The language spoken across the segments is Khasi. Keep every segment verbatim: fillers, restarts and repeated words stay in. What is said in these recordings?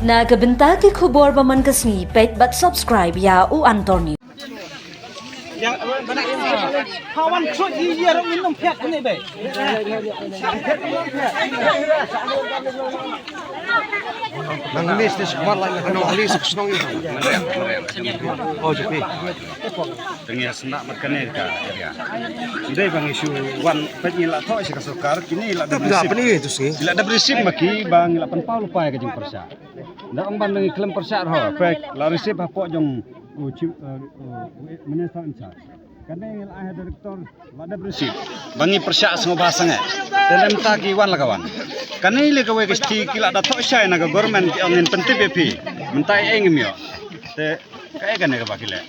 Na ka bynta ki khubor ba man ka sngi, peit bad subscribe ïa u Anthony. Te ngi sngewbha mat kane ka area. Dei ba ngi shu wan peit ngi la thoh sha ka sorkar, kine la dep receive. Ngi la dep receive ma ki ba ngi la pynpaw lypa ïa ka jingpyrshah. Da ong ban ngi khlem pyrshah ruh, peit la receive hapoh jong u chief, eh, u minister in charge. Kane ngi la ai ha director la dep receive. Ba ngi pyrshah sngewbha sangeh. Te lem ta ki wan la ka wan. Kane le kawei ka siti ki la da thoh shai na ka government ki ong ngin pyntip ïa phi. Mynta ei ngim ïoh. Te kaei kane kaba ki leh.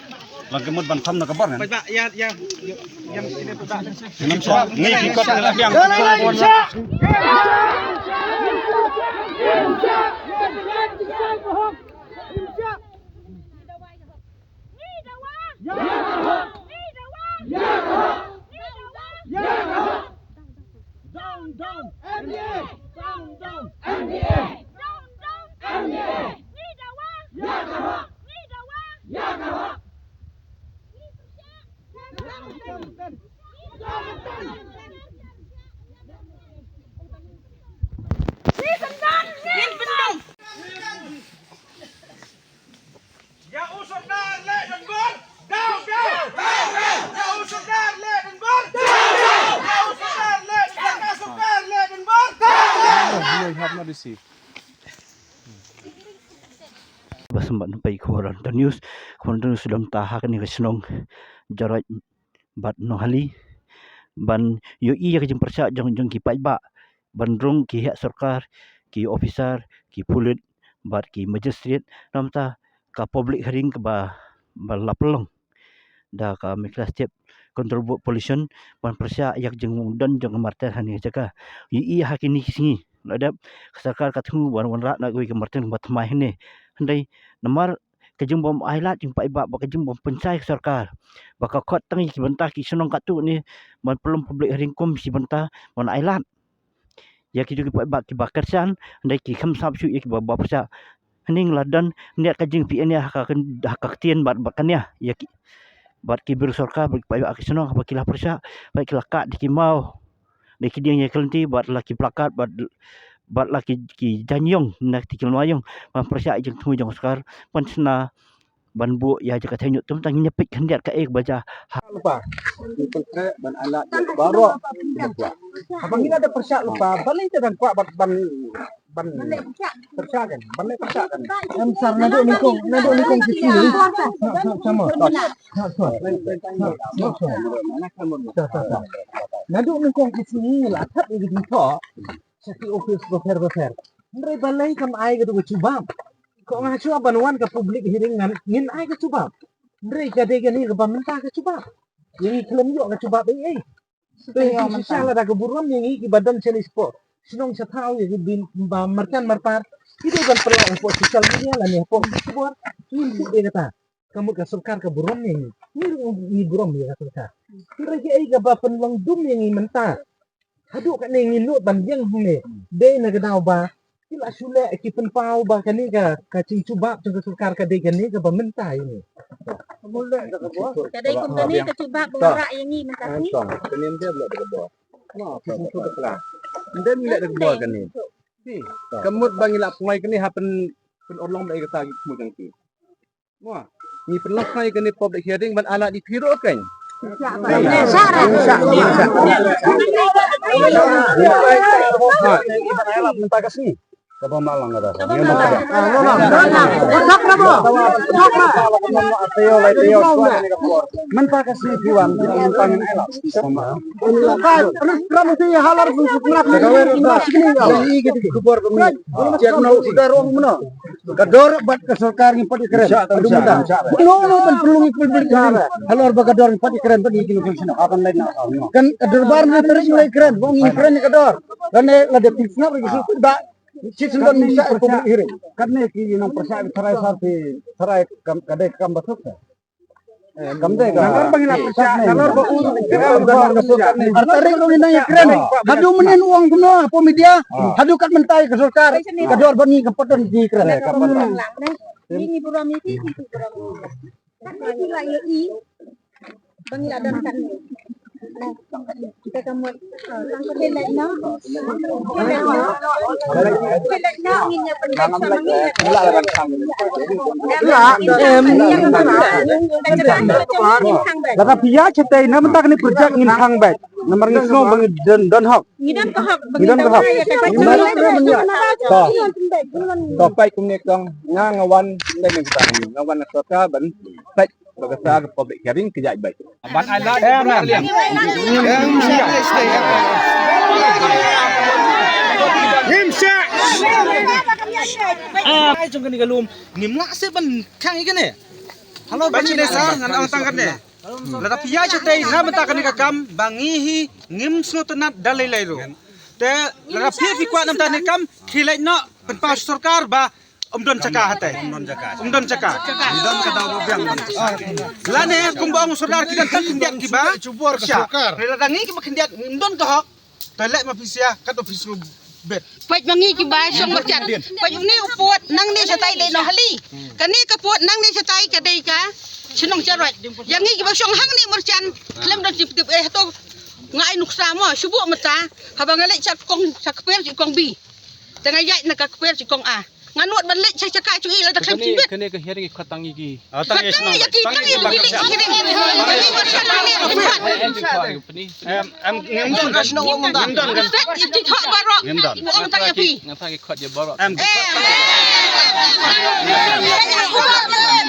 Long ka mut ban tham na ka bor ngan. Ba, ya, ya, ya, ya, sini ba. Ngam sa, ngi ki kot ngi la biang. Down, down, M D A! Down, down, M D A! Down, down, M D A! Ngi dawa! Ya ka hok! Ngi dawa! Ya ka hok! Ya u sordar leh donbor! Down, down! Ya u sordar leh donbor! Down, down! Ya u sordar leh donbor! Ya u sordar leh donbor! Down, down! Ba symbat na pei khubor Anton News, khubor Anton News dang ta ha kane ka shnong Jaraid bad Nonghali ban ïohi ïa ka jingpyrshah jong jong ki paidbah ban rung ki heh sorkar, ki officer, ki pulit bad ki magistrate, namar ka public hearing kaba ba la pynlong da ka Meghalaya State Control Board Pollution ban pyrshah ïa ka jingdon jong ka martir ha kane ka jaka. Ïohi ha kine ki sngi la dep ka sorkar ka thmu ban wanrah na kawei ka martir ba thymmai hangne. Hynrei namar ka jingbym ailad jong paidbah bad ka jingbym pynshai ka sorkar ba ka khot tang ïa ki bynta ki shnong katto ne ban pynlong public hearing kum shi bynta ban ailad ïa ki jong ki paidbah kiba kyrshan, hynrei ki kham sngap shuh ïa kiba ba pyrshah. Hynrei la don hynrei ka jingpyni ha ka kyn-, ha ka ktien bad bad kane ïa ki bad ki briew sorkar bad ki paidbah ki shnong ba ki la pyrshah, bad ki la kah da ki maw, da ki dieng ïa ki lynti bad la ki plakat bad bad la ki ki jaiñïong na ki kilma ïong ban pyrshah ïa jingthmu jong sorkar ban shna ban buh ïa jaka thaiñ. Te mynta ngin ïa peit khyndiat kaei kaba jia ha. Lypa. Ngi pyntreh ban ailad ïa baroh kiba kwah. Haba ngi la da pyrshah lypa, balei te dang kwah ban, ban, ban pyrshah kan? Ban leh pyrshah kan? Em sar naduh nyngkong, naduh nyngkong ki sngi. Naduh nyngkong ki sngi la thad ngi ki jingthoh sha ki office bapher bapher. Hynrei balei kam ai ka jubab? Ko nga shuwa ban wan ka public hearing ngan ngin ai ka jubab. Hynrei ka dei kane kaba mynta ka jubab. Ïa ngi khlem ïoh ka jubab ei ei. Te ngi shisha lada ka burom ïa ngi kiba don shane shapoh shnong shathaw ïa ki ba marjan marpar. Ki dei ban pynlong hapoh social media lane hapoh khubor. Ngim tip de kata. Ka mut ka sorkar ka burom ïa ngi. Ngi ruh ngi burom ïa ka sorkar. Hynrei kaei kaba pynlong dum ïa ngi mynta. Haduh kane ngi nud ban ïeng hangne. Dei na ka daw ba ki la shu leh ki pynpaw ba kane ka, ka jingjubab jong ka sorkar ka dei kane kaba mynta ïa ngi. Ka dei kum kane ka jubab ba wanrah ïa ngi mynta. Kane ym dei leh da ka bor. Ym dei leh da ka bor kane. Ka mut ba ngi la pynlong kane ha pyn, pynurlong ba ïa kata ki khmut jong ki. Mo, ngi pynlong ïa kane public hearing ban ailad ïa phi ruh kan. Mynta ka sngi. Kaba malang kata. Mynta ka sngi phi wan, mynta ngin ailad. Khubor ba mi. Check no sudah rong mano. Ka dor bad ka sorkar ngi pat ïa kren. Adu mynta. Pynlong no ban pynlong ïa ka public hearing. Halor ba ka dor ngi pat ïa kren bad ngi ki local shnong. Akan leit na. Kan ka dorbar ngi tarik ngi leit kren, ba ngi kren ïa ka dor. Kan ne la dep sngap ïa ki shu da. Shi sngap ngi sha public hearing. Kan ne ki nong pyrshah tharai sar phi tharai kam ka dei kam ba thuk. Kam dei ka. Nalor ba ngi la pyrshah, nalor ba u, nalor ba u. Ar tarik ruh ngi nang ïakren. Haduh mynnin u ong kumno hapoh media. Haduh kat mynta ka sorkar ka dor ba ngi ka patan ngi kren. Ngi ngi burom ïa ki, ki burom. Kan ngi la ïohi ba ngi la don kan. Kita ka mut. Kita ka mut. Kita ka mut. Kita ka mut. Em, lada phi ïaid shatei na bynta kane project ngin khang beit. Namar ngi sngewbha ba ngi don, don hok. Ngi don ka hok. Ngi don ka hok. To. To, peit kumne kong, nga, nga wan, nga wan na sorkar ban peit ba ka sa ka public hearing ka ïaid beit. Ban ai lad. Em, em. Ngim shah. Ai jong kane ka lum. Ngim lah seh ban khang ïa kane. Hello, ba shane sa ngan ong tang kane. Lada phi ïaid shatei na bynta kane ka kam ba ngi hi ngim sngewtynnat da lei lei ruh. Te lada phi, phi kwah na bynta kane ka kam, khie leit noh pynpaw sha sorkar ba ym don jaka hatei. Ym don jaka. Ym don jaka. Ym don ka daw ba biang ban. Lane kumba ong u sordar ki don tang khyndiat kiba sha. Lada ngi kiba khyndiat ngim don ka hok. Te leh ma phi sia, kat office room bed. Peit ma ngi kiba shong marjan. Peit une u pud nangne shatai dei Nonghali. Kane ka pud nangne shatai ka dei ka shnong Jarwat. Ïa ngi kiba shong hangne marjan. Khlem don jingpyntip eh hato nga ai nuksa mo shu buh mynta. Haba nga leit sha kong, sha kper sha kong B. Te nga ïaid na ka kper sha kong A. Nga nud ban leit sha jaka jong i lada khlem jingpyntip. Kane ka hearing i khot tang ïa ki. Tang ïa ki, tang ïa ki. Em, em, ngim don ka shnong ong da. Ngim don ka. Ngim don. Nga tang ïa khot ïa baroh. Em.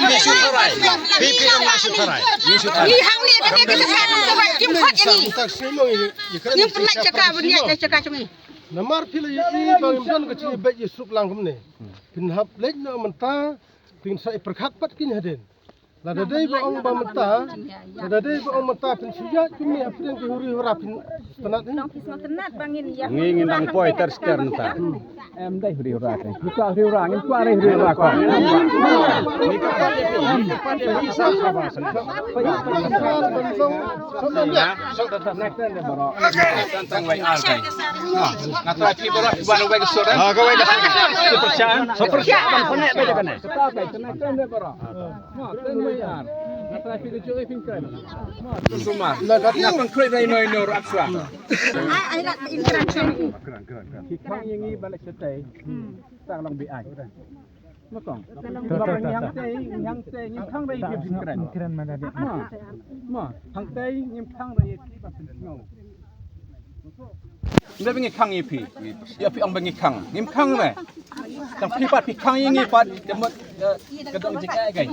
Phi shu tharai. Phi, phi ong nga shu tharai. Ngi shu tharai. Ngi hangne ka dei ka jaka jong ka wai kim khot ïa ngi. Ngim pynlait jaka ban ïaid na jaka jong ngi. Namar phi la ïohi ba ngim don ka jingïabeit ïasuk lang kumne. Phin hap leit noh mynta. Phin sa ïa pyrkhat pat kin hadien. Lada dei ba ong ba mynta, lada dei ba ong mynta phin shu ïaid kumne hapdeng ki huri hura phin sngewtynnat hi. Ngi ngin dang poi ter ster mynta. Em dei huri hura te. Ngi kwah huri hura, ngin kwah huri hura ko. Nga try phi baroh, wan wei ka sura. Super chat. Super chat ban pynleh ba kane. Super chat ban pynleh ba kane. Nga trai phi ka jong i phi kren. Sumar. Nga pynkhruit na ino ino rak swa. Ai, ai, rak in kren sha. Ki khang ïa ngi ba leh shatei. Tang long bi ai. Ma kong. Ba ngi hangtei, ngi hangtei, ngi khang dei phi kren. Kren ma da. Ma. Ma. Hangtei ngi khang dei phi ba phi sngew. Nda ba ngi khang ïa phi. Ïa phi ong ba ngi khang. Ngim khang re. Tang phi pat phi khang ïa ngi pat. Ka mut, eh, ka dong jingeh kai.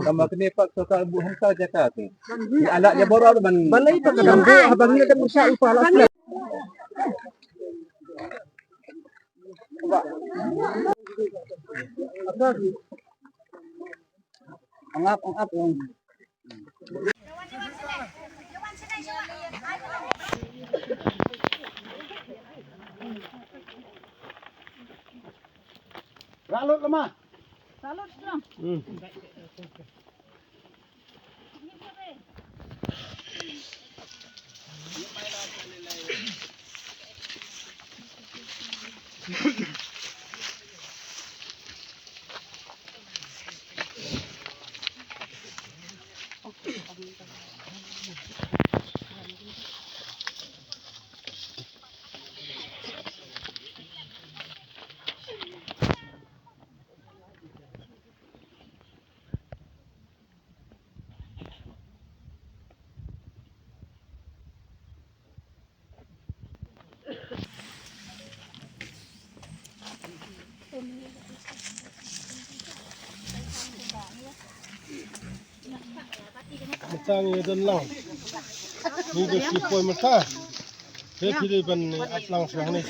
Tang ba kane pat ka ka bu hangta jaka te. Ïa la ïa bora ban. Balei ba ka dong bu ha ba ngi ka dong sa u pa la. Angap, angap, angap. Ralut lama. Ralut lama. Hmm. Mynta ngi don lang. Ngi don shu poi mynta. Te phi dei ban ap lang shuwa hangne.